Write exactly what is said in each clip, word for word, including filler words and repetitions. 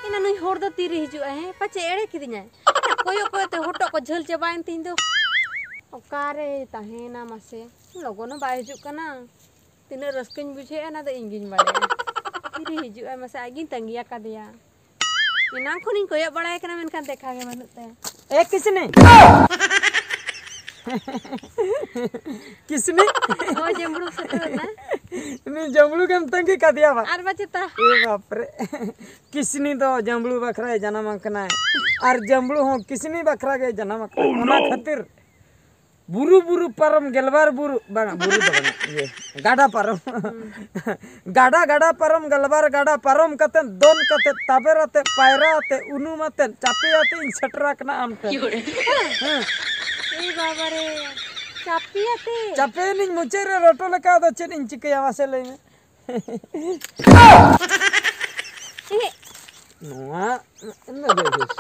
ᱮᱱᱟ ᱱᱩᱭ ᱦᱚᱲ ᱫᱚ ᱛᱤᱨᱮ ᱦᱤᱡᱩᱜᱼᱟᱭ? ᱦᱮᱸ, ᱯᱟᱪᱮ ᱮᱲᱮ ᱠᱤᱫᱤᱧᱟᱭ᱾ ᱠᱚᱭᱚᱜ ᱠᱚᱭᱚᱜ ᱛᱮ ᱦᱚᱴᱚᱜ ᱠᱚ ᱡᱷᱟᱹᱞ ᱪᱟᱵᱟᱭᱮᱱ ᱛᱤᱧ ᱫᱚ᱾ ᱚᱠᱟᱨᱮ ᱛᱟᱦᱮᱱᱟ ᱢᱟᱥᱮ? ᱞᱚᱜᱚᱱ ᱦᱚᱸ ᱵᱟᱭ ᱦᱤᱡᱩᱜ ᱠᱟᱱᱟ᱾ ᱛᱤᱱᱟᱹᱜ ᱨᱟᱹᱥᱠᱟᱹᱧ ᱵᱩᱡᱷᱟᱹᱣᱮᱫᱼᱟ, ᱚᱱᱟ ᱫᱚ ᱤᱧ ᱜᱤᱧ ᱵᱟᱲᱟᱭᱟ᱾ ᱛᱤᱨᱮ ᱦᱤᱡᱩᱜᱼᱟᱭ ᱢᱟᱥᱮ? ᱟᱡ ᱜᱤᱧ ᱛᱟᱺᱜᱤ ᱟᱠᱟᱫᱮᱭᱟ᱾ ᱮᱱᱟᱝ ᱠᱷᱚᱱᱤᱧ ᱠᱚᱭᱚᱜ ᱵᱟᱲᱟᱭ ᱠᱟᱱᱟ, ᱢᱮᱱᱠᱷᱟᱱ ᱫᱮᱠᱷᱟ ᱜᱮ ᱵᱟᱹᱱᱩᱜ ᱛᱟᱭᱟ᱾ ᱮ ᱠᱤᱥᱱᱤ᱾ ᱠᱤᱥᱱᱤ᱾ ᱦᱳᱭ, ᱡᱟᱢᱵᱽᱲᱩ ᱥᱮᱴᱮᱨ ᱮᱱᱟ᱾ ᱩᱱᱤ ᱡᱟᱢᱵᱽᱲᱩ ᱜᱮᱢ ᱛᱟᱺᱜᱤ ᱠᱟᱫᱮᱭᱟ ᱵᱟ? ᱟᱨ ᱵᱟ ᱪᱮᱛᱟ᱾ ᱮ ᱵᱟᱯᱨᱮ᱾ ᱠᱤᱥᱱᱤ ᱫᱚ ᱡᱟᱢᱵᱽᱲᱩ ᱵᱟᱠᱷᱨᱟᱭ ᱡᱟᱱᱟᱢ ᱟᱠᱟᱱᱟᱭ᱾ ᱟᱨ ᱡᱟᱢᱵᱽᱲᱩ ᱦᱚᱸ ᱠᱤᱥᱱᱤ ᱵᱟᱠᱷᱨᱟ ᱜᱮ ᱡᱟᱱᱟᱢ ᱟᱠᱟᱱᱟᱭ᱾ ᱚᱱᱟ ᱠᱷᱟᱹᱛᱤᱨ ᱵᱩᱨᱩ ᱵᱩᱨᱩ ᱯᱟᱨᱚᱢ ᱜᱮᱞᱵᱟᱨ ᱵᱩᱨᱩ, ᱵᱟᱝᱟ, ᱵᱩᱨᱩ ᱫᱚ ᱵᱟᱝᱟ, ᱤᱭᱟᱹ, ᱜᱟᱰᱟ ᱯᱟᱨᱚᱢ᱾ ᱜᱟᱰᱟ, ᱜᱟᱰᱟ ᱯᱟᱨᱚᱢ, ᱜᱮᱞᱵᱟᱨ ᱜᱟᱰᱟ ᱯᱟᱨᱚᱢ ᱠᱟᱛᱮ, ᱫᱚᱱ ᱠᱟᱛᱮ, ᱛᱟᱵᱮᱨ ᱟᱛᱮ, ᱯᱟᱭᱨᱟ ᱟᱛᱮ, ᱩᱱᱩᱢ ᱟᱛᱮ, ᱪᱟᱯᱮ ᱟᱛᱮ ᱤᱧ ᱥᱮᱴᱮᱨ ᱟᱠᱟᱱᱟ ᱟᱢ ᱴᱷᱮᱱ᱾ ᱦᱮᱸ᱾ ᱮ ᱵᱟᱵᱟ ᱨᱮ, ᱪᱟᱯᱮ ᱟᱛᱮ? ᱪᱟᱯᱮ ᱮᱱᱤᱧ ᱢᱩᱪᱟᱹᱫ ᱨᱮ ᱨᱚᱴᱚ ᱞᱮᱠᱟ, ᱟᱫᱚ ᱪᱮᱫ ᱤᱧ ᱪᱤᱠᱟᱹᱭᱟ ᱢᱟᱥᱮ ᱞᱟᱹᱭ ᱢᱮ? ᱮᱦᱮᱸᱜ᱾ ᱱᱚᱣᱟ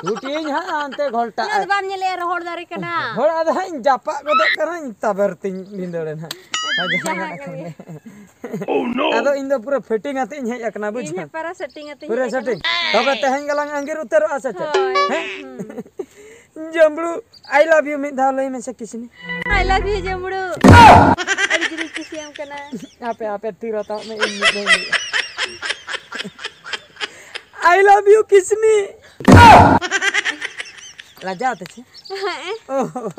ᱥᱩᱴᱤᱧ ᱦᱟᱸᱜ ᱦᱟᱱᱛᱮ ᱜᱷᱚᱞᱴᱟᱜᱼᱟ᱾ ᱚᱱᱟ ᱫᱚ ᱵᱟᱢ ᱧᱮᱞᱮᱜᱼᱟ, ᱨᱚᱦᱚᱲ ᱫᱟᱨᱮ ᱠᱟᱱᱟ᱾ ᱦᱚᱲ ᱟᱫᱚ ᱦᱟᱸᱜ ᱤᱧ ᱡᱟᱯᱟᱜ ᱜᱚᱫᱚᱜ ᱠᱟᱱᱟ, ᱤᱧ ᱛᱟᱵᱮᱨ ᱛᱤᱧ ᱵᱷᱤᱸᱫᱟᱹᱲ ᱮᱱᱟ᱾ ᱡᱟᱦᱟᱸ ᱠᱟᱱ ᱜᱮ᱾ ᱟᱫᱚ ᱤᱧ ᱫᱚ ᱯᱩᱨᱟᱹ ᱯᱷᱤᱴᱤᱝ ᱟᱛᱮ ᱤᱧ ᱦᱮᱡ ᱟᱠᱟᱱᱟ, ᱤᱧ ᱵᱩᱡᱷᱟᱹᱣ? ᱦᱚᱸ ᱯᱩᱨᱟᱹ ᱥᱮᱴᱤᱝ ᱟᱛᱮ ᱤᱧ ᱯᱩᱨᱟᱹ ᱦᱮᱡ ᱥᱮᱴᱤᱝ᱾ ᱟᱠᱟᱱᱟ᱾ ᱛᱚᱵᱮ ᱛᱮᱦᱮᱧ ᱜᱮᱞᱟᱝ ᱟᱸᱜᱤᱨ ᱩᱛᱟᱹᱨᱚᱜᱼᱟ ᱥᱮ ᱪᱮᱫ? ᱦᱳᱭ᱾ ᱦᱮᱸ? ᱦᱩᱸ᱾ ᱡᱟᱢᱵᱽᱲᱩ, I love you ᱢᱤᱫ ᱫᱷᱟᱣ ᱞᱟᱹᱭ ᱢᱮᱥᱮ ᱠᱤᱥᱱᱤ᱾ I love you ᱡᱟᱢᱵᱽᱲᱩ᱾ ᱟᱹᱰᱤ ᱡᱳᱨᱤᱧ ᱠᱩᱥᱤᱭᱟᱢ ᱠᱟᱱᱟ᱾ ᱟᱯᱮ, ᱟᱯᱮ ᱛᱤ ᱨᱚᱛᱟᱣ ᱢᱮ, ᱤᱧ ᱢᱤᱫ ᱫᱷᱟᱣ ᱞᱟᱹᱭ᱾ I love you ᱠᱤᱥᱱᱤ᱾ ᱞᱟᱡᱟᱣ ᱛᱮ ᱪᱮ? ᱦᱮᱸ᱾ ᱳᱦ,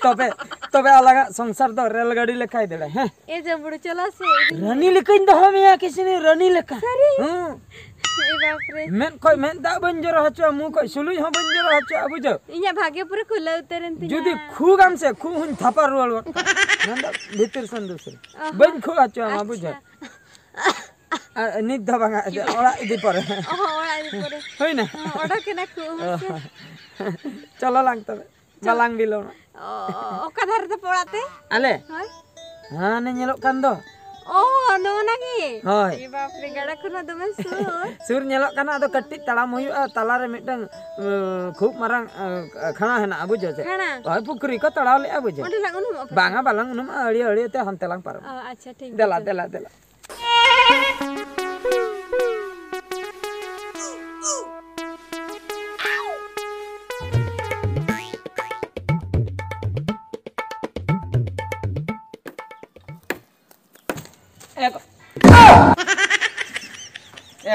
ᱛᱚᱵᱮ, ᱛᱚᱵᱮ ᱟᱞᱟᱝᱟᱜ ᱥᱚᱝᱥᱟᱨ ᱫᱚ ᱨᱮᱞ ᱜᱟᱹᱰᱤ ᱞᱮᱠᱟᱭ ᱫᱟᱹᱲᱟ, ᱦᱮᱸ? ᱮ ᱡᱟᱢᱵᱽᱲᱩ, ᱪᱚᱞᱚ ᱥᱮ, ᱤᱫᱤ ᱢᱮ᱾ ᱨᱟᱹᱱᱤ ᱞᱮᱠᱟᱧ ᱫᱚᱦᱚ ᱢᱮᱭᱟ ᱠᱤᱥᱱᱤ, ᱨᱟᱹᱱᱤ ᱞᱮᱠᱟ᱾ ᱥᱟᱹᱨᱤ? ᱦᱮᱸ᱾ ᱮ ᱵᱟᱯ ᱨᱮ᱾ ᱢᱮᱫ ᱠᱷᱚᱡ ᱢᱮᱫ ᱫᱟᱜ ᱵᱟᱹᱧ ᱡᱚᱨᱚ ᱦᱚᱪᱚᱣᱟ, ᱢᱩ ᱠᱷᱚᱡ ᱥᱩᱞᱩᱡ ᱦᱚᱸ ᱵᱟᱹᱧ ᱡᱚᱨᱚ ᱦᱚᱪᱚᱣᱟ, ᱵᱩᱡᱷᱟᱹᱣ? ᱤᱧᱟᱹᱜ ᱵᱷᱟᱜᱮ ᱯᱩᱨᱟᱹ ᱠᱷᱩᱞᱟᱹᱣ ᱩᱛᱟᱹᱨᱮᱱ ᱛᱤᱧᱟ᱾ ᱡᱩᱫᱤ ᱠᱷᱩᱜᱟᱢ ᱥᱮ, ᱠᱷᱩᱜ ᱦᱚᱸᱧ ᱛᱷᱟᱯᱟ ᱨᱩᱣᱟᱹᱲ ᱜᱚᱫ ᱠᱟᱜᱼᱟ᱾ ᱢᱮᱱᱫᱚ ᱵᱷᱤᱛᱤᱨ ᱥᱮᱱ ᱫᱚ ᱥᱮ᱾ ᱚ ᱦᱚᱸ᱾ ᱵᱟᱹᱧ ᱠᱷᱩᱜ ᱦᱚᱪᱚᱣᱟᱢᱟ, ᱟᱪᱪᱷᱟ᱾ ᱵᱩᱡᱷᱟᱹᱣ? ᱟᱨ ᱱᱤᱛ ᱫᱚ ᱵᱟᱝᱟ, ᱚᱲᱟᱜ ᱤᱫᱤ ᱯᱚᱨᱮ᱾ ᱚ ᱦᱚᱸ, ᱚᱲᱟᱜ ᱤᱫᱤ ᱯᱚᱨᱮ᱾ ᱦᱩᱭᱱᱟ? ᱦᱚᱸ, ᱚᱰᱚᱠᱮᱱᱟ ᱠᱷᱩᱜ ᱦᱚᱸ ᱥᱮ᱾ ᱚ᱾ ᱪᱚᱞᱚ ᱞᱟᱝ ᱛᱚᱵᱮ᱾ ᱪᱚᱞ᱾ ᱵᱟᱞᱟᱝ ᱵᱤᱞᱚᱢᱟ᱾ ᱚ, ᱚᱠᱟ ᱫᱷᱟᱨᱮ ᱛᱟᱯᱮ ᱚᱲᱟᱜ ᱛᱮ? ᱟᱞᱮ? ᱦᱳᱭ᱾ ᱦᱟᱱᱮ ᱧᱮᱞᱚᱜ ᱠᱟᱱ ᱫᱚ᱾ ᱚ, ᱱᱚᱜᱼᱚ ᱱᱟ ᱜᱮ? ᱦᱳᱭ᱾ ᱮ ᱵᱟᱯ ᱨᱮ, ᱜᱟᱰᱟ ᱠᱷᱚᱱ ᱦᱚᱸ ᱫᱚᱢᱮ ᱥᱩᱨ᱾ ᱥᱩᱨ ᱧᱮᱞᱚᱜ ᱠᱟᱱᱟ, ᱟᱫᱚ ᱠᱟᱹᱴᱤᱡ ᱛᱟᱲᱟᱢ ᱦᱩᱭᱩᱜᱼᱟ, ᱛᱟᱞᱟᱨᱮ ᱢᱤᱫᱴᱟᱝ, ᱩᱸ, ᱠᱷᱩᱵ ᱢᱟᱨᱟᱝ, ᱩᱸ, ᱠᱷᱟᱲᱟ ᱦᱮᱱᱟᱜᱼᱟ, ᱵᱩᱡᱷᱟᱹᱣ ᱪᱮ? ᱠᱷᱟᱲᱟ? ᱦᱳᱭ, ᱯᱩᱠᱷᱨᱤ ᱠᱚ ᱛᱟᱲᱟᱣ ᱞᱮᱜᱼᱟ, ᱵᱩᱡᱷᱟᱹᱣ᱾ ᱚᱸᱰᱮ ᱞᱟᱝ ᱩᱱᱩᱢᱚᱜᱼᱟ ᱯᱮ? ᱵᱟᱝᱟ, ᱵᱟᱞᱟᱝ ᱩᱱᱩᱢᱚᱜᱼᱟ, ᱟᱹᱲᱤᱭᱟᱹ ᱟᱹᱲᱤᱭᱟᱹ ᱛᱮ ᱦᱟᱱᱛᱮ ᱞᱟᱝ ᱯᱟᱨᱚᱢᱚᱜᱼᱟ᱾ ᱚ, ᱟᱪᱪᱷᱟ, ᱴᱷᱤᱠ ᱫᱮᱞᱟ, ᱜᱮᱭᱟ᱾ ᱫᱮᱞᱟ, ᱫᱮᱞᱟ᱾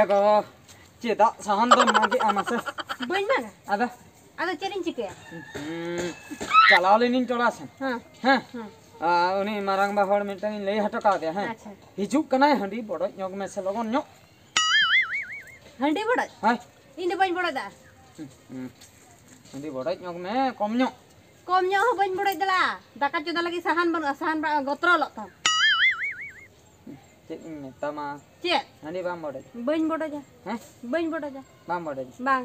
ᱮ ᱜᱚ, ᱪᱮᱫᱟᱜ ᱥᱟᱦᱟᱱ ᱫᱚᱢ ᱢᱟᱜᱮᱜᱼᱟ ᱢᱟᱥᱮ? ᱵᱟᱹᱧ ᱢᱟᱜᱟ᱾ ᱟᱫᱚ? ᱟᱫᱚ ᱪᱮᱫ ᱤᱧ ᱪᱤᱠᱟᱹᱭᱟ? ᱦᱩᱸ, ᱪᱟᱞᱟᱣ ᱞᱮᱱᱟᱹᱧ ᱴᱚᱞᱟ ᱥᱮᱱ᱾ ᱦᱮᱸ᱾ ᱦᱮᱸ? ᱦᱮᱸ᱾ ᱟᱨ ᱩᱱᱤ ᱢᱟᱨᱟᱝ ᱵᱟ ᱦᱚᱲ ᱢᱤᱫᱴᱟᱝ ᱤᱧ ᱞᱟᱹᱭ ᱦᱚᱴᱚ ᱠᱟᱣᱫᱮᱭᱟ, ᱦᱮᱸ? ᱟᱪᱪᱷᱟ᱾ ᱦᱤᱡᱩᱜ ᱠᱟᱱᱟᱭ, ᱦᱟᱺᱰᱤ ᱵᱚᱰᱚᱡ ᱧᱚᱜ ᱢᱮᱥᱮ ᱞᱚᱜᱚᱱ ᱧᱚᱜ᱾ ᱦᱟᱺᱰᱤ ᱵᱚᱰᱚᱡ? ᱦᱳᱭ᱾ ᱤᱧ ᱫᱚ ᱵᱟᱹᱧ ᱵᱚᱰᱚᱡᱟ᱾ ᱦᱩᱸ, ᱦᱩᱸ᱾ ᱦᱟᱺᱰᱤ ᱵᱚᱰᱚᱡ ᱧᱚᱜ ᱢᱮ, ᱠᱚᱢ ᱧᱚᱜ᱾ ᱠᱚᱢ ᱧᱚᱜ ᱦᱚᱸ ᱵᱟᱹᱧ ᱵᱚᱰᱚᱡ ᱫᱟᱲᱮᱭᱟᱜᱼᱟ᱾ ᱫᱟᱠᱟ ᱪᱚᱸᱫᱟ ᱞᱟᱹᱜᱤᱫ ᱥᱟᱦᱟᱱ ᱵᱟᱹᱱᱩᱜᱼᱟ, ᱥᱟᱦᱟᱱ ᱵᱟ-, ᱜᱚᱛᱨᱚᱞᱚᱜ ᱛᱟᱢ᱾ ᱪᱮᱫ ᱤᱧ ᱢᱮᱛᱟᱢᱟ? ᱪᱮᱫ? ᱦᱟᱺᱰᱤ ᱵᱟᱢ ᱵᱚᱰᱚᱡ? ᱵᱟᱹᱧ ᱵᱚᱰᱚᱡᱟ᱾ ᱦᱮᱸ? ᱵᱟᱹᱧ ᱵᱚᱰᱚᱡᱟ᱾ ᱵᱟᱢ ᱵᱚᱰᱚᱡ? ᱵᱟᱝ᱾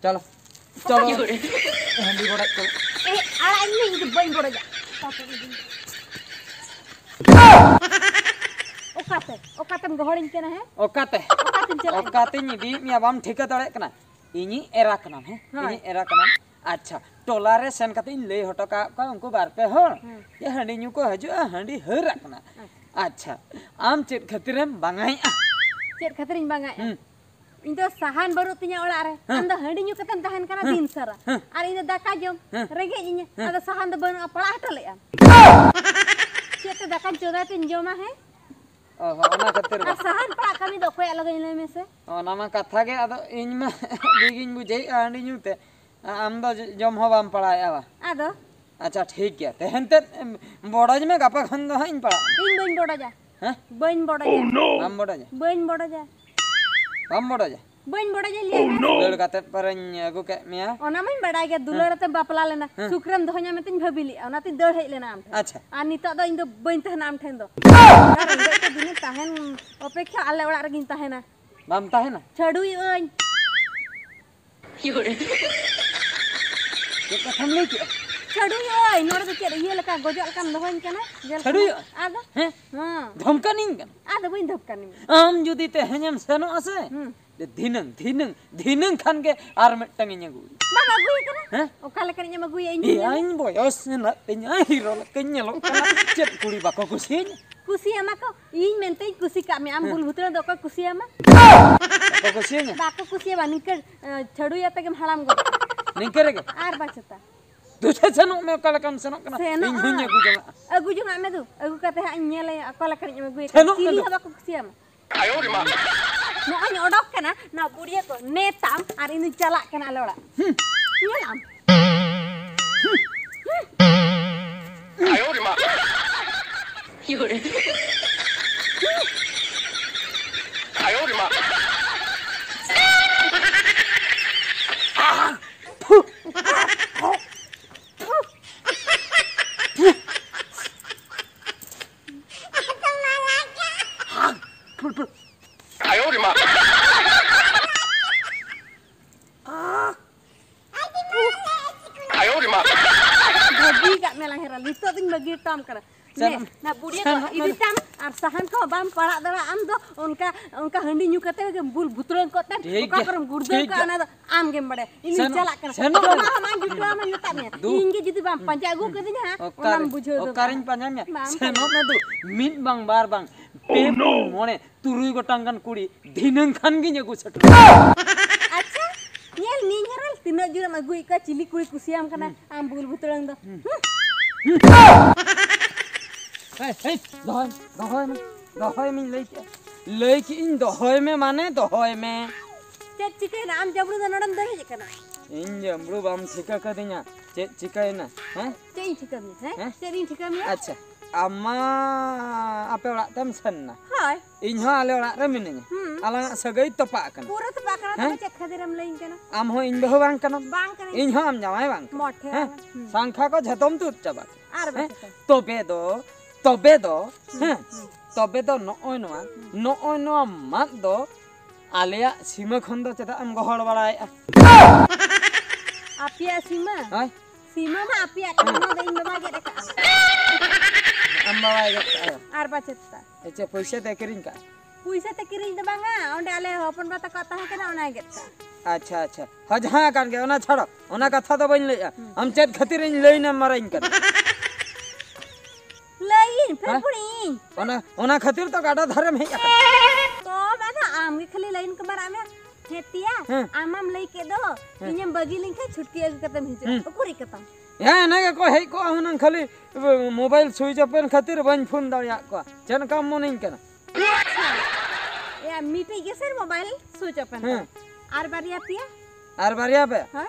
ᱪᱚᱞᱚ᱾ ᱪᱚᱞᱚ᱾ ᱦᱟᱺᱰᱤ ᱵᱚᱰᱚᱡ ᱠᱚ᱾ ᱮ, ᱟᱲᱟᱜ ᱤᱧ ᱢᱮ, ᱤᱧ ᱫᱚ ᱵᱟᱹᱧ ᱵᱚᱰᱚᱡᱟ᱾ ᱚᱠᱟᱛᱮ? ᱚᱠᱟᱛᱮᱢ ᱜᱚᱦᱚᱲᱤᱧ ᱠᱟᱱᱟ, ᱦᱮᱸ? ᱚᱠᱟᱛᱮ? ᱚᱠᱟᱛᱮᱧ ᱪᱟᱞᱟᱜ ᱠᱟᱱᱟ? ᱚᱠᱟᱛᱮᱧ ᱤᱫᱤᱭᱮᱫ ᱢᱮᱭᱟ, ᱵᱟᱢ ᱴᱷᱤᱠᱟᱹ ᱫᱟᱲᱮᱭᱟᱜ ᱠᱟᱱᱟ? ᱤᱧᱤᱡ ᱮᱨᱟ ᱠᱟᱱᱟᱢ, ᱦᱮᱸ? ᱦᱳᱭ᱾ ᱤᱧᱤᱡ ᱮᱨᱟ ᱠᱟᱱᱟᱢ᱾ ᱟᱪᱪᱷᱟ, ᱴᱚᱞᱟ ᱨᱮ ᱥᱮᱱ ᱠᱟᱛᱮ ᱤᱧ ᱞᱟᱹᱭ ᱦᱚᱴᱚ ᱠᱟᱜ ᱠᱚᱣᱟ ᱩᱱᱠᱩ ᱵᱟᱨ ᱯᱮ ᱦᱚᱲ, ᱦᱮᱸ᱾ ᱡᱮ ᱦᱟᱺᱰᱤ ᱧᱩ ᱠᱚ ᱦᱤᱡᱩᱜᱼᱟ, ᱦᱟᱺᱰᱤ ᱦᱟᱹᱨᱟᱜ ᱠᱟᱱᱟ᱾ ᱟᱪᱪᱷᱟ᱾ ᱟᱪᱪᱷᱟ, ᱟᱢ ᱪᱮᱫ ᱠᱷᱟᱹᱛᱤᱨᱮᱢ ᱵᱟᱝᱟᱭᱮᱫᱼᱟ? ᱪᱮᱫ ᱠᱷᱟᱹᱛᱤᱨᱤᱧ ᱵᱟᱝᱟᱭᱮᱫᱼᱟ? ᱦᱩᱸ᱾ ᱤᱧ ᱫᱚ ᱥᱟᱦᱟᱱ ᱵᱟᱹᱱᱩᱜ ᱛᱤᱧᱟ ᱚᱲᱟᱜ ᱨᱮ᱾ ᱦᱮᱸ᱾ ᱟᱢ ᱫᱚ ᱦᱟᱺᱰᱤ ᱧᱩ ᱠᱟᱛᱮᱢ ᱛᱟᱦᱮᱱ ᱠᱟᱱᱟ ᱦᱮᱸ᱾ ᱫᱤᱱ ᱥᱟᱨᱟ᱾ ᱦᱮᱸ᱾ ᱟᱨ ᱤᱧ ᱫᱚ ᱫᱟᱠᱟ ᱡᱚᱢ, ᱦᱮᱸ᱾ ᱨᱮᱸᱜᱮᱡ ᱤᱧᱟ᱾ ᱦᱮᱸ᱾ ᱟᱫᱚ ᱥᱟᱦᱟᱱ ᱫᱚ ᱵᱟᱹᱱᱩᱜᱼᱟ, ᱯᱟᱲᱟᱜ ᱦᱚᱴᱚ ᱞᱮᱫᱼᱟᱢ᱾ ᱪᱮᱫ ᱛᱮ ᱫᱟᱠᱟᱧ ᱪᱚᱸᱫᱟᱭ ᱛᱮᱧ ᱡᱚᱢᱟ, ᱦᱮᱸ? ᱚ ᱦᱚᱸ, ᱚᱱᱟ ᱠᱷᱟᱹᱛᱤᱨ ᱟᱨ ᱵᱟᱝ᱾ ᱥᱟᱦᱟᱱ ᱯᱟᱲᱟᱜ ᱠᱟᱹᱢᱤ ᱫᱚ ᱚᱠᱚᱭᱟᱜ ᱞᱟᱹᱜᱤᱫ ᱞᱟᱹᱭ ᱢᱮᱥᱮ? ᱚᱱᱟ ᱢᱟ ᱠᱟᱛᱷᱟ ᱜᱮ, ᱟᱫᱚ ᱤᱧ ᱢᱟ ᱵᱤᱜᱤᱧ ᱵᱩᱡᱷᱟᱹᱣᱮᱫᱼᱟ ᱦᱟᱺᱰᱤ ᱧᱩ ᱛᱮ᱾ ᱟ-, ᱟᱢ ᱫᱚ ᱡᱚ-, ᱡᱚᱢ ᱦᱚᱸ ᱵᱟᱢ ᱯᱟᱲᱟᱣᱮᱫᱼᱟ ᱵᱟ? ᱟᱫᱚ? ᱟᱪᱪᱷᱟ, ᱴᱷᱤᱠ ᱜᱮᱭᱟ, ᱛᱮᱦᱮᱧ ᱛᱮᱫ, ᱮᱢ, ᱵᱚᱰᱚᱡ ᱢᱮ, ᱜᱟᱯᱟ ᱠᱷᱚᱱ ᱫᱚ ᱦᱟᱸᱜ ᱤᱧ ᱯᱟᱲᱟᱜᱼᱟ᱾ ᱤᱧ ᱵᱟᱹᱧ ᱵᱚᱰᱚᱡᱟ᱾ ᱦᱮᱸ? ᱵᱟᱹᱧ ᱵᱚᱰᱚᱡᱟ᱾ ᱵᱟᱢ ᱵᱚᱰᱚᱡᱟ? ᱵᱟᱹᱧ ᱵᱚᱰᱚᱡᱟ᱾ ᱵᱟᱢ ᱵᱚᱰᱚᱡᱟ? ᱵᱟᱹᱧ ᱵᱚᱰᱚᱡᱟ, ᱞᱟᱹᱭ ᱢᱮ᱾ ᱫᱟᱹᱲ ᱠᱟᱛᱮᱫ ᱯᱚᱨᱮᱧ ᱟᱹᱜᱩ ᱠᱮᱫ ᱢᱮᱭᱟ᱾ ᱚᱱᱟ ᱢᱟᱧ ᱵᱟᱰᱟᱭ ᱜᱮᱭᱟ, ᱫᱩᱞᱟᱹᱲ ᱦᱮᱸ᱾ ᱟᱛᱮᱢ ᱵᱟᱯᱞᱟ ᱞᱮᱱᱟ᱾ ᱦᱮᱸ᱾ ᱥᱩᱠ ᱨᱮᱢ ᱫᱚᱦᱚᱧᱟ ᱢᱮᱱᱛᱮᱧ ᱵᱷᱟᱹᱵᱤ ᱞᱮᱫᱼᱟ, ᱚᱱᱟᱛᱮᱧ ᱫᱟᱹᱲ ᱦᱮᱡ ᱞᱮᱱᱟ ᱟᱢ ᱴᱷᱮᱱ᱾ ᱟᱪᱪᱷᱟ᱾ ᱟᱨ ᱱᱤᱛᱚᱜ ᱫᱚ ᱤᱧ ᱫᱚ ᱵᱟᱹᱧ ᱛᱟᱦᱮᱱᱟ ᱟᱢ ᱴᱷᱮᱱ ᱫᱚ᱾ ᱟᱨ ᱨᱮᱸᱜᱮᱡ ᱛᱮ ᱫᱤᱱᱮᱢ ᱛᱟᱦᱮᱱ ᱚᱯᱮᱠᱷᱟ, ᱟᱞᱮ ᱚᱲᱟᱜ ᱨᱮᱜᱮᱧ ᱛᱟᱦᱮᱱᱟ᱾ ᱵᱟᱢ ᱛᱟᱦᱮᱱᱟ? ᱪᱷᱟᱹᱰᱩᱭᱚᱜ ᱟᱹᱧ᱾ ᱪᱮᱫ ᱠᱟᱛᱷᱟᱢ ᱞᱟᱹᱭ ᱠᱮᱫᱼᱟ? ᱪᱷᱟᱹᱰᱩᱭᱚᱜ ᱟᱹᱧ᱾ ᱱᱚᱰᱮ ᱫᱚ ᱪᱮᱫ ᱤᱭᱟᱹ ᱞᱮᱠᱟ, ᱜᱚᱡᱚᱜ ᱞᱮᱠᱟᱢ ᱫᱚᱦᱚᱧ ᱠᱟᱱᱟ? ᱡᱮᱞ ᱠᱷᱟᱱᱟ? ᱪᱷᱟᱹᱰᱩᱭᱚᱜ? ᱟᱫᱚ? ᱦᱮᱸ? ᱦᱮᱸ᱾ ᱫᱷᱚᱢᱠᱟᱱᱤᱧ ᱠᱟᱱᱟ? ᱟᱫᱚ ᱵᱟᱹᱧ ᱫᱷᱚᱢᱠᱟᱱᱤ ᱢᱮᱭᱟ᱾ ᱟᱢ ᱡᱩᱫᱤ ᱛᱮᱦᱮᱧᱮᱢ ᱥᱮᱱᱚᱜᱼᱟ ᱥᱮ, ᱦᱩᱸ᱾ ᱫᱷᱤᱱᱟᱹᱝ, ᱫᱷᱤᱱᱟᱹᱝ, ᱫᱷᱤᱱᱟᱹᱝ ᱠᱷᱟᱱ ᱜᱮ ᱟᱨ ᱢᱤᱫᱴᱟᱝ ᱤᱧ ᱟᱹᱜᱩᱭᱟ᱾ ᱵᱟᱢ ᱟᱹᱜᱩᱭᱮ ᱠᱟᱱᱟ? ᱦᱮᱸ? ᱚᱠᱟ ᱞᱮᱠᱟᱱᱤᱡ ᱮᱢ ᱟᱹᱜᱩᱭᱟ? ᱤᱧ ᱦᱚᱸᱧ ᱧᱮᱞᱟ᱾ ᱮᱭᱟᱧ, ᱵᱚᱭᱚᱥ ᱦᱮᱱᱟᱜ ᱛᱤᱧᱟ, ᱦᱤᱨᱳ ᱞᱮᱠᱟᱧ ᱧᱮᱞᱚᱜ ᱠᱟᱱᱟ᱾ ᱪᱮᱫ ᱠᱩᱲᱤ ᱵᱟᱠᱚ ᱠᱩᱥᱤᱭᱟᱹᱧᱟ? ᱠᱩᱥᱤᱭᱟᱢᱟ ᱠᱚ᱾ ᱤᱧ ᱢᱮᱱᱛᱮᱧ ᱠᱩᱥᱤ ᱠᱟᱜ ᱢᱮᱭᱟ᱾ ᱟᱢ ᱦᱮᱸ᱾ ᱵᱩᱞ ᱵᱷᱩᱛᱲᱟᱹ ᱫᱚ ᱚᱠᱚᱭ ᱠᱩᱥᱤᱭᱟᱢᱟ? ᱵᱟᱠᱚ ᱠᱩᱥᱤᱭᱟᱹᱧᱟ? ᱵᱟᱠᱚ ᱠᱩᱥᱤᱭᱟᱢᱟ᱾ ᱱᱤᱝᱠᱟᱹ, ᱮ, ᱪᱷᱟᱹᱲᱩᱭ ᱟᱛᱮ ᱜᱮᱢ ᱦᱟᱲᱟᱢ ᱜᱚᱫᱚᱜᱼᱟ᱾ ᱱᱤᱝᱠᱟᱹ ᱨᱮᱜᱮ? ᱟᱨ ᱵᱟᱝ ᱪᱮᱛᱟ᱾ ᱫᱩ ᱥᱮ ᱥᱮᱱᱚᱜ ᱢᱮ, ᱚᱠᱟ ᱞᱮᱠᱟᱢ ᱥᱮᱱᱚᱜ ᱠᱟᱱᱟ? ᱥᱮᱱᱚᱜᱼᱟ᱾ ᱤᱧ ᱦᱚᱸᱧ ᱟᱹᱜᱩ ᱡᱚᱝᱟᱜᱼᱟ᱾ ᱟᱹᱜᱩ ᱡᱚᱝᱟᱜ ᱢᱮ ᱫᱩ᱾ ᱟᱹᱜᱩ ᱠᱟᱛᱮ ᱦᱟᱸᱜ ᱤᱧ ᱧᱮᱞᱮᱭᱟ ᱚᱠᱟ ᱞᱮᱠᱟᱱᱤᱡ ᱮᱢ ᱟᱹᱜᱩᱭᱮ ᱠᱟᱱᱟ᱾ ᱥᱮᱱᱚᱜ ᱢᱮ ᱪᱤᱞᱤ ᱫᱩ᱾ ᱦᱚᱸ ᱵᱟᱠᱚ ᱠᱩᱥᱤᱭᱟᱢᱟ᱾ ᱱᱚᱜᱼᱚᱭ ᱚᱰᱚᱠ ᱠᱟᱱᱟ ᱱᱚᱣᱟ ᱵᱩᱲᱤᱭᱟᱹ ᱠᱚ ᱱᱮᱛᱟᱢ ᱟᱨ ᱤᱧ ᱫᱚᱧ ᱪᱟᱞᱟᱜ ᱠᱟᱱᱟ ᱟᱞᱮ ᱚᱲᱟᱜ᱾ ᱧᱮᱞᱟᱢ᱾ ᱵᱷᱟᱹᱜᱤ ᱠᱟᱜ ᱢᱮ ᱞᱟᱝ ᱦᱮᱨᱟ, ᱱᱤᱛᱚᱜ ᱫᱚᱧ ᱵᱟᱹᱜᱤ ᱦᱚᱴᱚᱢ ᱠᱟᱱᱟ᱾ ᱱᱮ, ᱥᱮᱱᱚᱜ ᱱᱟ ᱵᱩᱲᱤᱭᱟᱹ ᱠᱚ ᱥᱮᱱᱚᱜ ᱢᱮ᱾ ᱤᱫᱤ ᱛᱟᱢ ᱟᱨ ᱥᱟᱦᱟᱱ ᱠᱚᱦᱚᱸ ᱵᱟᱢ ᱯᱟᱲᱟᱜ ᱫᱟᱲᱮᱭᱟᱜᱼᱟ ᱟᱢ ᱫᱚ᱾ ᱚᱱᱠᱟ, ᱚᱱᱠᱟ ᱦᱟᱺᱰᱤ ᱧᱩ ᱠᱟᱛᱮ ᱜᱮ ᱵᱩᱞ ᱵᱷᱩᱛᱲᱟᱹᱝ ᱠᱚᱜ ᱛᱮᱢ, ᱴᱷᱤᱠ ᱚᱠᱟ ᱜᱮᱭᱟ, ᱠᱚᱨᱮᱢ ᱜᱩᱲᱫᱟᱹᱣ ᱴᱷᱤᱠ ᱠᱟᱜᱼᱟ ᱜᱮᱭᱟ᱾ ᱚᱱᱟ ᱫᱚ ᱟᱢ ᱜᱮᱢ ᱵᱟᱲᱟᱭᱟ᱾ ᱤᱧ ᱫᱚᱧ ᱥᱮᱱᱚᱜ, ᱪᱟᱞᱟᱜ ᱠᱟᱱᱟ᱾ ᱥᱮᱱᱚᱜ ᱡᱚᱢᱟᱜ ᱢᱮ᱾ ᱦᱚᱸ ᱵᱟᱝ ᱡᱩᱴᱟᱹᱣ ᱟᱢᱟ ᱢᱮᱛᱟᱜ ᱢᱮᱭᱟ᱾ ᱫᱩ᱾ ᱤᱧ ᱜᱮ ᱡᱩᱫᱤ ᱵᱟᱢ ᱯᱟᱸᱡᱟ ᱟᱹᱜᱩ ᱠᱟᱹᱫᱤᱧᱟ ᱦᱟᱸᱜ, ᱚᱠᱟᱨᱮ, ᱚᱱᱟᱢ ᱵᱩᱡᱷᱟᱹᱣ ᱫᱚᱨᱠᱟᱨ᱾ ᱚᱠᱟᱨᱮᱧ ᱯᱟᱸᱡᱟ ᱢᱮᱭᱟ? ᱵᱟᱢ ᱥᱮᱱᱚᱜ ᱯᱟᱸᱡᱟ ᱢᱮ ᱫᱩ᱾ ᱢᱤᱫ ᱵᱟᱝ ᱵᱟᱨ ᱵᱟᱝ, ᱯᱮ ᱯᱩᱱ ᱢᱚᱬᱮ ᱛᱩᱨᱩᱭ ᱜᱚᱴᱟᱝ ᱜᱟᱱ ᱠᱩᱲᱤ ᱫᱷᱤᱱᱟᱹᱝ ᱠᱷᱟᱱ ᱜᱤᱧ ᱟᱹᱜᱩ ᱥᱮᱴᱮᱨ᱾ ᱟᱪᱪᱷᱟ, ᱧᱮᱞ ᱢᱤᱭᱟᱹᱧ ᱦᱟᱨᱚᱞ, ᱛᱤᱱᱟᱹᱜ ᱡᱳᱨᱮᱢ ᱟᱹᱜᱩᱭᱮᱫ ᱠᱚᱣᱟ, ᱪᱤᱞᱤ ᱠᱩᱲᱤ ᱠᱩᱥᱤᱭᱟᱢ ᱠᱟᱱᱟ? ᱦᱩᱸ᱾ ᱟᱢ ᱵᱩᱞ ᱵᱷᱩᱛᱲᱟᱹᱝ ᱫᱚ᱾ ᱦᱩᱸ᱾ ᱦᱩᱸ᱾ ᱦᱮᱭ, ᱦᱮᱭ, ᱫᱚᱦᱚᱭ ᱢᱮ, ᱫᱚᱦᱚᱭ ᱢᱮ, ᱫᱚᱦᱚᱭ ᱢᱮᱧ ᱞᱟᱹᱭ ᱠᱮᱜᱼᱟ᱾ ᱞᱟᱹᱭ ᱠᱮᱜᱼᱟᱹᱧ ᱫᱚᱦᱚᱭ ᱢᱮ, ᱢᱟᱱᱮ ᱫᱚᱦᱚᱭ ᱢᱮ᱾ ᱪᱮᱫ ᱪᱤᱠᱟᱹᱭᱮᱱᱟ? ᱟᱢ ᱡᱟᱢᱲᱩ ᱫᱚ ᱱᱚᱰᱮᱢ ᱫᱟᱹᱲ ᱦᱮᱡ ᱟᱠᱟᱱᱟ? ᱤᱧ ᱡᱟᱢᱲᱩ ᱵᱟᱢ ᱴᱷᱤᱠᱟᱹ ᱠᱟᱹᱫᱤᱧᱟ? ᱪᱮᱫ ᱪᱤᱠᱟᱹᱭᱮᱱᱟ? ᱦᱮᱸ? ᱪᱮᱫ ᱤᱧ ᱴᱷᱤᱠᱟᱹ ᱢᱮᱭᱟ? ᱦᱮᱸ? ᱦᱮᱸ? ᱪᱮᱫ ᱤᱧ ᱴᱷᱤᱠᱟᱹ ᱢᱮᱭᱟ? ᱟᱪᱪᱷᱟ, ᱟᱢ ᱢᱟ ᱟᱯᱮ ᱚᱲᱟᱜ ᱛᱮᱢ ᱥᱮᱱ ᱮᱱᱟ᱾ ᱦᱳᱭ᱾ ᱤᱧ ᱦᱚᱸ ᱟᱞᱮ ᱚᱲᱟᱜ ᱨᱮ ᱢᱤᱱᱟᱹᱧᱟ᱾ ᱦᱩᱸ᱾ ᱟᱞᱟᱝᱟᱜ ᱥᱟᱹᱜᱟᱹᱭ ᱛᱚᱯᱟᱜ ᱟᱠᱟᱱᱟ᱾ ᱯᱩᱨᱟᱹ ᱛᱚᱯᱟᱜ ᱟᱠᱟᱱᱟ, ᱦᱮᱸ? ᱛᱚᱵᱮ ᱪᱮᱫ ᱠᱷᱟᱹᱛᱤᱨᱮᱢ ᱞᱟᱹᱭᱟᱹᱧ ᱠᱟᱱᱟ? ᱟᱢ ᱦᱚᱸ ᱤᱧ ᱵᱟᱹᱦᱩ ᱵᱟᱝ ᱠᱟᱱᱟᱢ᱾ ᱵᱟᱝ ᱠᱟᱹᱱᱟᱹᱧ᱾ ᱤᱧ ᱦᱚᱸ ᱟᱢ ᱡᱟᱶᱟᱭ ᱵᱟᱝ ᱠᱟᱱᱟᱢ᱾ ᱢᱚᱴᱷᱮ ᱦᱮᱸ? ᱵᱟᱝ᱾ ᱦᱩᱸ᱾ ᱥᱟᱝᱠᱷᱟ ᱠᱚ ᱡᱷᱚᱛᱚᱢ ᱛᱩᱫ ᱪᱟᱵᱟ ᱠᱮᱫᱟ᱾ ᱟᱨ ᱦᱮᱸ? ᱵᱟᱠᱷᱟᱱ᱾ ᱛᱚᱵᱮ ᱫᱚ, ᱛᱚᱵᱮ ᱫᱚ, ᱦᱩᱸ, ᱦᱮᱸ? ᱦᱩᱸ᱾ ᱛᱚᱵᱮ ᱫᱚ ᱱᱚᱜᱼᱚᱭ ᱱᱚᱣᱟ, ᱦᱩᱸ᱾ ᱱᱚᱜᱼᱚᱭ ᱱᱚᱣᱟ ᱢᱟᱫ ᱫᱚ ᱟᱞᱮᱭᱟᱜ ᱥᱤᱢᱟᱹ ᱠᱷᱚᱱ ᱫᱚ ᱪᱮᱫᱟᱜ ᱮᱢ ᱜᱚᱦᱚᱲ ᱵᱟᱲᱟᱭᱮᱫᱼᱟ? ᱟᱯᱮᱭᱟᱜ ᱥᱤᱢᱟᱹ? ᱦᱳᱭ᱾ ᱥᱤᱢᱟᱹ ᱢᱟ ᱟᱯᱮᱭᱟᱜ ᱠᱟᱱᱟ, ᱱᱚᱣᱟ ᱫᱚ ᱤᱧ ᱵᱟᱵᱟᱭ ᱜᱮᱫ ᱟᱠᱟᱫᱼᱟ᱾ ᱟᱢ ᱵᱟᱵᱟᱭ ᱜᱮᱫ ᱠᱟᱜᱼᱟ? ᱟᱨ ᱵᱟᱪᱮᱫ ᱛᱟ᱾ ᱮᱪᱮ, ᱯᱩᱭᱥᱟᱹ ᱛᱮ ᱠᱤᱨᱤᱧ ᱠᱟᱜᱼᱟ? ᱯᱩᱭᱥᱟᱹ ᱛᱮ ᱠᱤᱨᱤᱧ ᱫᱚ ᱵᱟᱝᱟ, ᱚᱸᱰᱮ ᱟᱞᱮ ᱦᱚᱯᱚᱱ ᱵᱟ ᱛᱟᱠᱚᱣᱟᱜ ᱛᱟᱦᱮᱸ ᱠᱟᱱᱟ, ᱚᱱᱟᱭ ᱜᱮᱫ ᱠᱟᱜᱼᱟ᱾ ᱟᱪᱪᱷᱟ, ᱟᱪᱪᱷᱟ, ᱦᱚᱸ, ᱡᱟᱦᱟᱸ ᱠᱟᱱ ᱜᱮ, ᱚᱱᱟ ᱪᱷᱟᱲᱚ, ᱚᱱᱟ ᱠᱟᱛᱷᱟ ᱫᱚ ᱵᱟᱹᱧ ᱞᱟᱹᱭᱮᱜᱼᱟ᱾ ᱦᱩᱸ᱾ ᱟᱢ ᱪᱮᱫ ᱠᱷᱟᱹᱛᱤᱨ ᱤᱧ ᱞᱟᱹᱭ ᱮᱢ ᱢᱟᱨᱟᱧ ᱠᱟᱱᱟ? ᱞᱟᱹᱭᱤᱧ, ᱦᱮᱸ? ᱯᱷᱮᱨᱯᱷᱩᱲᱤᱧ᱾ ᱚᱱᱟ, ᱚᱱᱟ ᱠᱷᱟᱹᱛᱤᱨ ᱛᱚ ᱜᱟᱰᱟ ᱫᱷᱟᱨᱮᱢ ᱦᱮᱡ ᱟᱠᱟᱱᱟ᱾ ᱛᱚ ᱵᱟᱵᱟ, ᱟᱢ ᱜᱮ ᱠᱷᱟᱹᱞᱤ ᱞᱟᱹᱭᱤᱱ ᱠᱚ ᱢᱟᱨᱟᱜ ᱢᱮ᱾ ᱦᱮᱸ ᱛᱤᱭᱟ, ᱦᱮᱸ᱾ ᱟᱢᱮᱢ ᱞᱟᱹᱭ ᱠᱮᱫ ᱫᱚ, ᱦᱮᱸ᱾ ᱤᱧᱮᱢ ᱵᱟᱹᱜᱤ ᱞᱮᱱᱠᱷᱟᱱ ᱪᱷᱩᱴᱠᱤ ᱟᱹᱜᱩ ᱠᱟᱛᱮᱢ ᱦᱤᱡᱩᱜᱼᱟ᱾ ᱦᱩᱸ᱾ ᱩᱠᱩᱨᱤᱡ ᱠᱟᱛᱟᱢ? ᱦᱮᱸ, ᱮᱱᱮ ᱜᱮᱠᱚ ᱦᱮᱡ ᱠᱚᱜᱼᱟ ᱦᱩᱱᱟᱹᱝ, ᱠᱷᱟᱹᱞᱤ ᱢᱳᱵᱟᱭᱤᱞ ᱥᱩᱭᱤᱪ ᱚᱯᱷ ᱮᱱ ᱠᱷᱟᱹᱛᱤᱨ ᱵᱟᱹᱧ ᱯᱷᱳᱱ ᱫᱟᱲᱮᱭᱟᱜ ᱠᱚᱣᱟ᱾ ᱪᱮᱫ ᱞᱮᱠᱟᱢ ᱢᱚᱱᱮᱧ ᱠᱟᱱᱟ? ᱟᱪᱪᱷᱟ, ᱢᱤᱫᱴᱤᱡ ᱜᱮ ᱥᱮ ᱢᱳᱵᱟᱭᱤᱞ ᱥᱩᱭᱤᱪ ᱚᱯᱷ ᱮᱱ ᱦᱮᱸ᱾ ᱛᱟᱢᱟ᱾ ᱟᱨ ᱵᱟᱨᱭᱟ ᱯᱮᱭᱟ? ᱟᱨ ᱵᱟᱨᱭᱟ ᱯᱮ? ᱦᱳᱭ᱾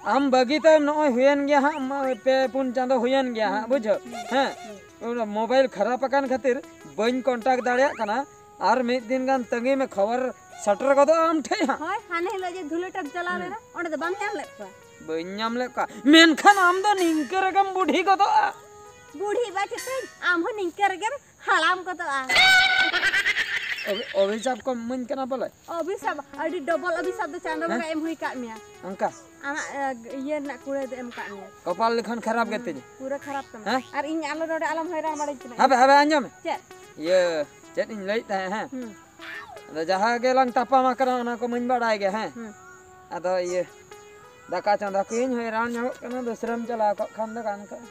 ᱟᱢ ᱵᱟᱹᱜᱤ ᱛᱟᱭᱚᱢ ᱱᱚᱜᱼᱚᱭ ᱦᱩᱭᱮᱱ ᱜᱮᱭᱟ ᱦᱟᱸᱜ, ᱢᱟ-, ᱯᱮ ᱯᱩᱱ ᱪᱟᱸᱫᱚ ᱦᱩᱭᱮᱱ ᱜᱮᱭᱟ ᱦᱟᱸᱜ, ᱵᱩᱡᱷᱟᱹᱣ? ᱦᱮᱸ᱾ ᱚᱱᱟ ᱢᱳᱵᱟᱭᱤᱞ ᱠᱷᱟᱨᱟᱯ ᱟᱠᱟᱱ ᱠᱷᱟᱹᱛᱤᱨ ᱵᱟᱹᱧ ᱠᱚᱱᱴᱟᱠᱴ ᱫᱟᱲᱮᱭᱟᱜ ᱠᱟᱱᱟ᱾ ᱟᱨ ᱢᱤᱫ ᱫᱤᱱ ᱜᱟᱱ ᱛᱟᱺᱜᱤ ᱢᱮ, ᱠᱷᱚᱵᱚᱨ ᱥᱮᱴᱮᱨ ᱜᱚᱫᱚᱜᱼᱟ ᱟᱢ ᱴᱷᱮᱡ ᱦᱟᱸᱜ᱾ ᱦᱳᱭ, ᱦᱟᱱᱮ ᱦᱤᱞᱳᱜ ᱡᱮ ᱫᱷᱩᱞᱟᱹᱴᱮᱢ ᱪᱟᱞᱟᱣ ᱦᱩᱸ᱾ ᱞᱮᱱᱟ, ᱚᱸᱰᱮ ᱫᱚ ᱵᱟᱢ ᱧᱟᱢ ᱞᱮᱫ ᱠᱚᱣᱟ? ᱵᱟᱹᱧ ᱧᱟᱢ ᱞᱮᱫ ᱠᱚᱣᱟ, ᱢᱮᱱᱠᱷᱟᱱ ᱟᱢ ᱫᱚ ᱱᱤᱝᱠᱟᱹ ᱨᱮᱜᱮᱢ ᱵᱩᱰᱷᱤ ᱜᱚᱫᱚᱜᱼᱟ᱾ ᱵᱩᱰᱷᱤ ᱵᱟ ᱪᱮᱛᱟᱹᱧ, ᱟᱢ ᱦᱚᱸ ᱱᱤᱝᱠᱟᱹ ᱨᱮᱜᱮᱢ ᱦᱟᱲᱟᱢ ᱜᱚᱫᱚᱜᱼᱟ᱾ ᱚᱵᱷᱤ-, ᱚᱵᱷᱤᱥᱟᱯ ᱠᱚᱢ ᱤᱢᱟᱹᱧ ᱠᱟᱱᱟ ᱵᱚᱞᱮ? ᱚᱵᱷᱤᱥᱟᱯ, ᱟᱹᱰᱤ ᱰᱚᱵᱚᱞ ᱚᱵᱷᱤᱥᱟᱯ ᱫᱚ ᱪᱟᱸᱫᱚ ᱦᱮᱸ? ᱵᱚᱸᱜᱟ ᱮᱢ ᱦᱩᱭ ᱠᱟᱜ ᱢᱮᱭᱟ᱾ ᱚᱱᱠᱟ? ᱟᱢᱟᱜ, ᱮ, ᱤᱭᱟᱹ ᱨᱮᱱᱟᱜ ᱠᱩᱲᱟᱹ ᱫᱚ ᱮᱢ ᱠᱟᱜ ᱢᱮᱭᱟ᱾ ᱠᱚᱯᱟᱞ ᱞᱮᱠᱷᱟᱱ ᱠᱷᱟᱨᱟᱯ ᱜᱮ ᱛᱤᱧᱟ᱾ ᱯᱩᱨᱟᱹ ᱠᱷᱟᱨᱟᱯ ᱛᱟᱢᱟ᱾ ᱦᱮᱸ? ᱟᱨ ᱤᱧ ᱟᱞᱚ ᱱᱚᱰᱮ ᱟᱞᱚᱢ ᱦᱚᱭᱨᱟᱱ ᱵᱟᱲᱟᱧ ᱠᱟᱱᱟ᱾ ᱦᱟᱯᱮ, ᱦᱟᱯᱮ, ᱟᱸᱡᱚᱢ ᱢᱮ᱾ ᱪᱮᱫ? ᱤᱭᱟᱹ, ᱪᱮᱫ ᱤᱧ ᱞᱟᱹᱭᱮᱫ ᱛᱟᱦᱮᱸᱫ, ᱦᱮᱸ? ᱦᱩᱸ᱾ ᱟᱫᱚ ᱡᱟᱦᱟᱸ ᱜᱮᱞᱟᱝ ᱛᱟᱯᱟᱢ ᱟᱠᱟᱱᱟ, ᱚᱱᱟ ᱠᱚ ᱢᱟᱧ ᱵᱟᱲᱟᱭ ᱜᱮ, ᱦᱮᱸ? ᱦᱩᱸ᱾ ᱟᱫᱚ ᱤᱭᱟᱹ, ᱫᱟᱠᱟ ᱪᱚᱸᱫᱟ ᱠᱚᱧ ᱦᱚᱭᱨᱟᱱ ᱧᱚᱜᱚᱜ ᱠᱟᱱᱟ, ᱫᱩᱥᱨᱟᱹᱢ ᱪᱟᱞᱟᱣ ᱠᱚᱜ ᱠᱷᱟᱱ ᱫᱚ ᱜᱟᱱ ᱠᱚᱜᱼᱟ᱾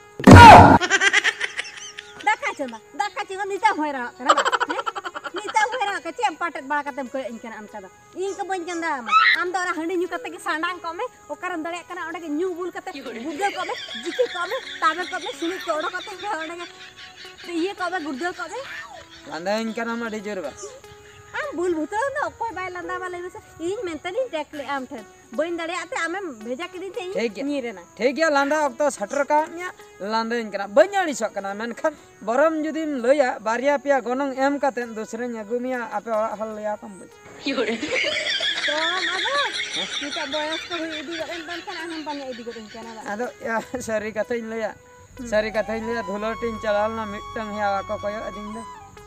ᱫᱟᱠᱟ ᱪᱚᱸᱫᱟ, ᱫᱟᱠᱟ ᱪᱚᱸᱫᱟ, ᱱᱤᱛᱚᱜ ᱮᱢ ᱦᱚᱭᱨᱟᱱᱚᱜ ᱠᱟᱱᱟ ᱵᱟᱝ? ᱦᱮᱸ? ᱱᱤᱛᱚᱜ ᱮᱢ ᱦᱚᱭᱨᱟᱱᱚᱜ ᱠᱟᱱᱟ, ᱪᱮᱫ ᱮᱢ ᱯᱟᱴᱮᱫ ᱵᱟᱲᱟ ᱠᱟᱛᱮᱢ ᱠᱚᱭᱚᱜ ᱟᱹᱧ ᱠᱟᱱᱟ ᱚᱱᱠᱟ ᱫᱚ? ᱤᱧ ᱠᱚ ᱵᱟᱹᱧ ᱪᱚᱸᱫᱟ ᱟᱢᱟ᱾ ᱟᱢ ᱫᱚ ᱚᱱᱟ ᱦᱟᱺᱰᱤ ᱧᱩ ᱠᱟᱛᱮ ᱜᱮ ᱥᱟᱸᱰᱟᱝ ᱠᱚᱜ ᱢᱮ, ᱚᱠᱟᱨᱮᱢ ᱫᱟᱲᱮᱭᱟᱜ ᱠᱟᱱᱟ ᱚᱸᱰᱮ ᱜᱮ ᱧᱩ ᱵᱩᱞ ᱠᱟᱛᱮ ᱜᱩᱲᱫᱟᱹ ᱠᱚᱜ ᱢᱮ, ᱡᱤᱠᱤ ᱠᱚᱜ ᱢᱮ, ᱛᱟᱵᱮ ᱠᱚᱜ ᱢᱮ, ᱥᱩᱱᱩᱡ ᱠᱚ ᱚᱰᱚᱠ ᱠᱟᱛᱮ ᱚᱸᱰᱮ ᱜᱮ ᱤᱭᱟᱹ ᱠᱚᱜ ᱢᱮ, ᱜᱩᱲᱫᱟᱹ ᱠᱚᱜ ᱢᱮ᱾ ᱞᱟᱸᱫᱟᱭᱟᱹᱧ ᱠᱟᱱᱟᱢ ᱟᱹᱰᱤ ᱡᱳᱨ ᱵᱟ᱾ ᱟᱢ ᱵᱩᱞ ᱵᱷᱩᱛᱟᱹᱣ ᱫᱚ ᱚᱠᱚᱭ ᱵᱟᱭ ᱞᱟᱸᱫᱟ ᱵᱟ ᱞᱟᱹᱭ ᱢᱮᱥᱮ? ᱤᱧ ᱢᱮᱱᱛᱮ ᱤᱧ ᱴᱮᱠ ᱞᱮᱜᱼᱟ ᱟᱢ ᱴᱷᱮᱱ᱾ ᱵᱟᱹᱧ ᱫᱟᱲᱮᱭᱟᱜ ᱛᱮ ᱟᱢᱮᱢ ᱵᱷᱮᱡᱟ ᱠᱤᱫᱤᱧ ᱛᱮ ᱤᱧ ᱴᱷᱤᱠ ᱜᱮᱭᱟ᱾ ᱧᱤᱨ ᱮᱱᱟ᱾ ᱴᱷᱤᱠ ᱜᱮᱭᱟ, ᱞᱟᱸᱫᱟ ᱚᱠᱛᱚ ᱥᱮᱴᱮᱨ ᱠᱟᱣᱟᱫ ᱢᱮᱭᱟ, ᱞᱟᱸᱫᱟᱧ ᱠᱟᱱᱟ᱾ ᱵᱟᱹᱧ ᱟᱹᱲᱤᱥᱚᱜ ᱠᱟᱱᱟ, ᱢᱮᱱᱠᱷᱟᱱ ᱵᱚᱨᱚᱢ ᱡᱩᱫᱤᱢ ᱞᱟᱹᱭᱟ, ᱵᱟᱨᱭᱟ ᱯᱮᱭᱟ ᱜᱚᱱᱚᱝ ᱮᱢ ᱠᱟᱛᱮᱫ ᱫᱩᱥᱨᱟᱧ ᱟᱹᱜᱩ ᱢᱮᱭᱟ, ᱟᱯᱮ ᱚᱲᱟᱜ ᱦᱚᱲ ᱞᱟᱹᱭᱟ ᱠᱚᱢ ᱵᱩᱡᱽ᱾ ᱛᱚ ᱟᱫᱚ ᱦᱮᱸ? ᱱᱤᱛᱚᱜ ᱵᱚᱭᱚᱥ ᱠᱚ ᱦᱩᱭ ᱤᱫᱤ ᱜᱚᱫ ᱮᱱ ᱛᱟᱢ ᱠᱷᱟᱱ ᱟᱢ ᱦᱚᱸᱢ ᱯᱟᱸᱡᱟ ᱤᱫᱤ ᱜᱚᱫ ᱤᱧ ᱠᱟᱱᱟ ᱵᱟᱝ? ᱟᱫᱚ ᱭᱟ, ᱥᱟᱹᱨᱤ ᱠᱟᱛᱷᱟᱧ ᱞᱟᱹᱭᱟ, ᱦᱩᱸ᱾ ᱥᱟᱹᱨᱤ ᱠᱟᱛᱷᱟᱧ ᱞᱟᱹᱭᱟ, ᱫᱷᱩᱞᱟᱹᱴᱤᱧ ᱪᱟᱞᱟᱣ ᱞᱮᱱᱟ, ᱢᱤᱫᱴᱟᱝ ᱦᱮᱸ ᱵᱟᱠᱚ ᱠᱚᱭᱚᱜ ᱟᱹᱫᱤᱧ ᱫᱚ᱾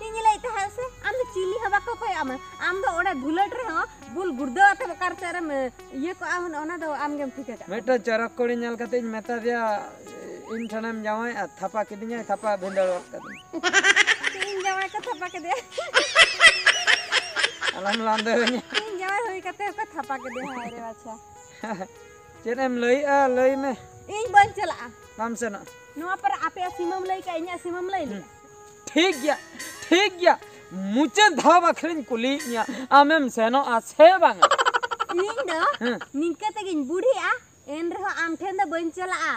ᱤᱧ ᱞᱟᱹᱭᱮᱫ ᱛᱟᱦᱮᱸᱫ ᱥᱮ, ᱟᱢ ᱫᱚ ᱪᱤᱞᱤ ᱦᱚᱸ ᱵᱟᱠᱚ ᱠᱚᱭᱚᱜ ᱟᱢᱟ᱾ ᱟᱢ ᱫᱚ ᱚᱸᱰᱮ ᱫᱷᱩᱞᱟᱹᱴ ᱨᱮᱦᱚᱸ ᱵᱩᱞ ᱜᱩᱲᱫᱟᱹ ᱟᱛᱮ ᱚᱠᱟ ᱨᱮᱪᱚ ᱟᱨᱮᱢ, ᱮ, ᱤᱭᱟᱹ ᱠᱚᱜᱼᱟ, ᱚᱱᱟ ᱫᱚ ᱟᱢ ᱜᱮᱢ ᱴᱷᱤᱠᱟᱹ ᱠᱟᱜ ᱠᱟᱱᱟ᱾ ᱢᱤᱫᱴᱟᱝ ᱪᱚᱨᱚᱠ ᱠᱩᱲᱤ ᱧᱮᱞ ᱠᱟᱛᱮ ᱤᱧ ᱢᱮᱛᱟ ᱫᱮᱭᱟ, "ᱤᱧ ᱴᱷᱮᱱᱮᱢ ᱡᱟᱶᱟᱭᱚᱜᱼᱟ?" ᱛᱷᱟᱯᱟ ᱠᱤᱫᱤᱧᱟᱭ, ᱛᱷᱟᱯᱟ ᱵᱷᱤᱸᱫᱟᱹᱲ ᱜᱚᱫ ᱠᱟᱫᱤᱧ᱾ ᱤᱧ ᱡᱟᱶᱟᱭ ᱠᱚ ᱛᱷᱟᱯᱟ ᱠᱮᱫᱮᱭᱟ᱾ ᱟᱞᱚᱢ ᱞᱟᱸᱫᱟᱣᱟᱹᱧᱟ᱾ ᱤᱧ ᱡᱟᱶᱟᱭ ᱦᱩᱭ ᱠᱟᱛᱮ ᱦᱚᱸᱠᱚ ᱛᱷᱟᱯᱟ ᱠᱮᱫᱮᱭᱟ, ᱦᱟᱭ ᱨᱮ ᱵᱟᱪᱷᱟ᱾ ᱪᱮᱫ ᱮᱢ ᱞᱟᱹᱭᱮᱜᱼᱟ, ᱞᱟᱹᱭ ᱢᱮ᱾ ᱤᱧ ᱵᱟᱹᱧ ᱪᱟᱞᱟᱜᱼᱟ᱾ ᱵᱟᱢ ᱥᱮᱱᱚᱜᱼᱟ? ᱱᱚᱣᱟ ᱯᱚᱨᱮ ᱟᱯᱮᱭᱟᱜ ᱥᱤᱢᱟᱹᱢ ᱞᱟᱹᱭ ᱠᱟᱜᱼᱟ, ᱤᱧᱟᱹᱜ ᱥᱤᱢᱟᱹᱢ ᱞᱟᱹᱭ ᱞᱮᱜᱼᱟ? ᱦᱩᱸ᱾ ᱴᱷᱤᱠ ᱜᱮᱭᱟ, ᱴᱷᱤᱠ ᱜᱮᱭᱟ᱾ ᱢᱩᱪᱟᱹᱫ ᱫᱷᱟᱣ ᱵᱟᱠᱷᱨᱟᱧ ᱠᱩᱞᱤᱭᱮᱫ ᱢᱮᱭᱟ, ᱟᱢᱮᱢ ᱥᱮᱱᱚᱜᱼᱟ ᱥᱮ ᱵᱟᱝᱟ? ᱤᱧ ᱫᱚ ᱦᱮᱸ᱾ ᱱᱤᱝᱠᱟᱹ ᱛᱮᱜᱤᱧ ᱵᱩᱰᱷᱤᱜᱼᱟ, ᱮᱱ ᱨᱮᱦᱚᱸ ᱟᱢ ᱴᱷᱮᱱ ᱫᱚ ᱵᱟᱹᱧ ᱪᱟᱞᱟᱜᱼᱟ᱾